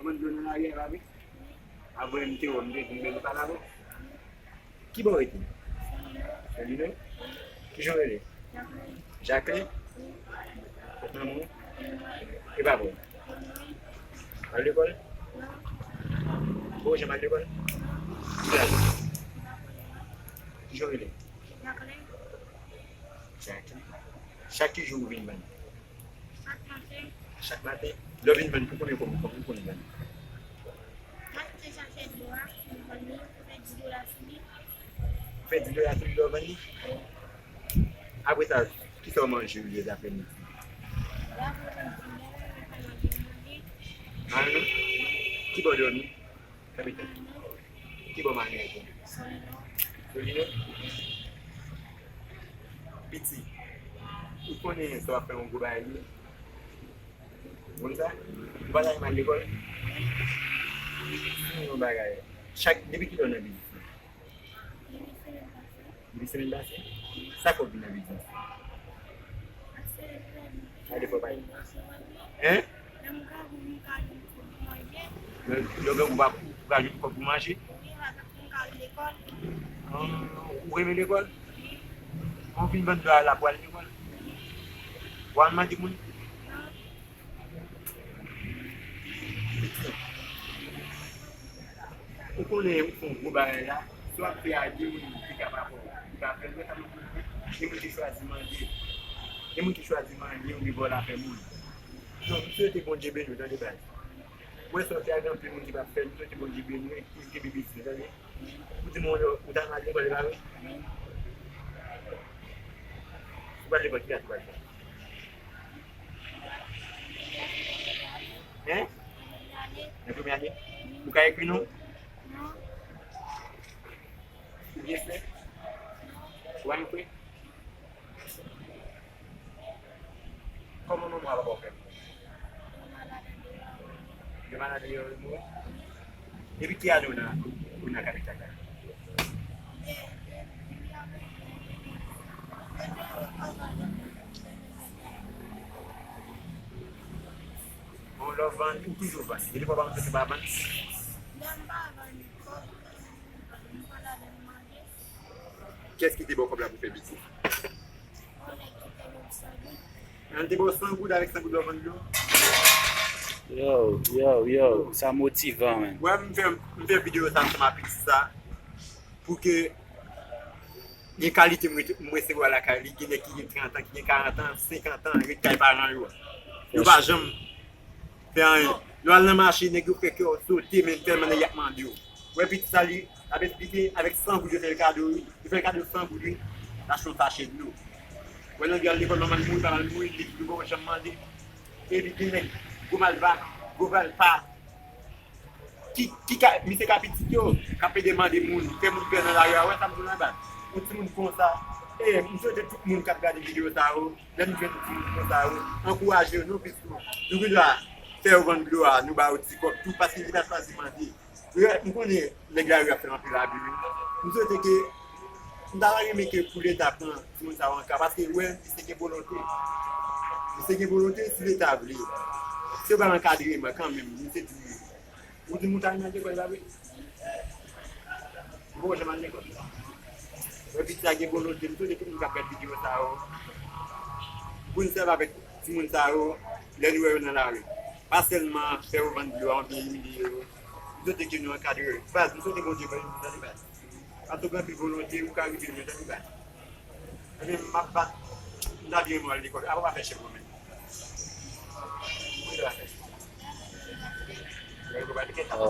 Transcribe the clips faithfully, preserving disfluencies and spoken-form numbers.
Mwen dlo nan lari a, pa vre? Avè m te wè, m te di m menm pa la bon. Ki bò w rete? Solino? Ki jan w rele? Jacqueline? Kot manman w? E papa w? Al lekòl? Bon, w janm al lekòl? Ki laj ou? Ki jan w rele? Jacqueline. Chak ki jou ou vin vann? Chak maten. Chak maten? Lè w vin vann, pou konbyen kòb, pou konbyen vann? M achte sachè dlo a, m vann li, m fè dis dola sou li. Ou fè dis dola sou li lè w vann li? Wi. Apre sa, kisa w manje lè aprèmidi? Lè aprèmidi, lè m vin vann, m manje. Manje? Ki bò w dòmi? Kapitèn. Ki bò mari w ye? Solino. Solino? Piti, ou konnen sa w ap fè yon gwo bagay li. Ou konn sa? Ou pa ta renmen al lekòl? Di m yon bagay. Chak, depi kilè w nan biznis lan? Depi semèn pase. Depi semèn pase? Sa fè w vin nan biznis? Gade fò pa. Hein? Lè m grangou, m ka jwenn kòb pou manje. Lè, lè w grangou, w pa, ou ka jwenn kòb pou manje? Wi, m ka al lekòl. Ah, ou renmen lekòl? Wi. Ou fin vann dlo a la pou al lekòl? Wi. Ou al mande moun? Non. Ou konnen ou fè yon gwo bagay la, sa w ap fè a gen moun ki ka pa fè w, ki ka fè l, men sa m ap di w, gen moun ki chwazi mande, gen moun ki chwazi mande, ou gen vòlò a fè moun. Non, m swete Bondye beni w, tande baz. Mwen sòti a gen anpil moun ki p ap fè l, m swete Bondye beni w, e ki kenbe biznis, tande. Ou di mwen ou, ou ta mal lekòl, e pa vre? Ou pral lekòl, ki laj ou pral fè? Hein? Nan premye ane? Ou ka ekri non? Ou byen fè? Ou pa nan fè? Kòman manman w a papa w fè mouri? Yo malad deyò, yo mouri? Depi ki ane ou nan, ou nan kapital la? Bon, lè w vann, ou toujou vann. Gen de fwa pa vann, se pa vann. Lè m pa vann, kòb, m pa ladan manje. Kiyès ki te ba w kòb la pou fè biznis? Yon nèg ki te ban m san goud. An te ba w san goud, avèk san goud w ap vann dlo? Yo, yo, yo, sa motivan, man. Wè, m fè, m fè videyo sa ansanm ak pitit sa pou ke gen kalite m rete, m resevwa lakay li, gen nèg ki gen trant an, ki gen karant an, senkant an, ret kay paran yo. Yo pa janm fè anyen. Lè w al nan mache, nèg yo fè kè w sote, men tèlman nèg y ap mande w. Wè pitit sa li, l ap esplike, avèk san goud yo fè l kado, wi. Yo fè l kado san goud, wi. L achte yon sachè dlo. Wè nèg yo al lekòl, manman l mouri, papa l mouri, li toujou poko janm mande. Epi gen nèg, gwo malva, gwo valpa, ki, ki ka, misye ka pitit yo, k ap pede mande moun, fè moun pè nan lari a, wè sa m di w la baz. Yon timoun konsa, e, m swete tout moun k ap gade videyo sa yo, lè nou jwenn yon timoun konsa yo, ankouraje yo, nou plis tou. Nou gen dwa fè yo vann dlo a, nou ba yo ti kòb tou, paske li pa chwazi mande. Wi, m konnen nèg lari ap fè anpil abi, wi. M swete ke, m ta renmen ke pou Leta pran timoun sa yo an ka, paske, wè, misye gen volonte. Misye gen volonte, si Leta vle. Si yo ba l ankadreman kanmenm, misye di, ou di moun ta renmen al lekòl, pa vre? Ou poko janm al lekòl. Wè pitit sa gen volonte, m swete tout moun k ap gad videyo sa yo, pou n sèvi avèk timoun sa yo, lè nou wè yo nan lari. Pa sèlman fè yo vann dlo a oubyen imilye yo. M swete ke nou ankadre yo. Baz, m swete Bondye beni nou, tande baz. Paske w gen anpil volonte, ou ka rive lwen, tande baz. Ebyen, m ap bat, m ta byen mwen al lekòl. Apa w ap fè chèf mwen menm? Mwen ta fè. Lè yo pa te kèt ap.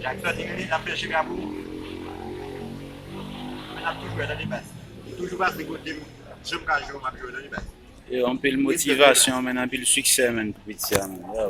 Jackson, li rele, l ap fè cheve a pou ou. Men n ap toujou wè, tande baz. Toujou pase kote m, jan m ka jwe, m ap jwe, tande baz. Yo, anpil motivasyon, men anpil siksè, men, pou pitit sa, men. Yo.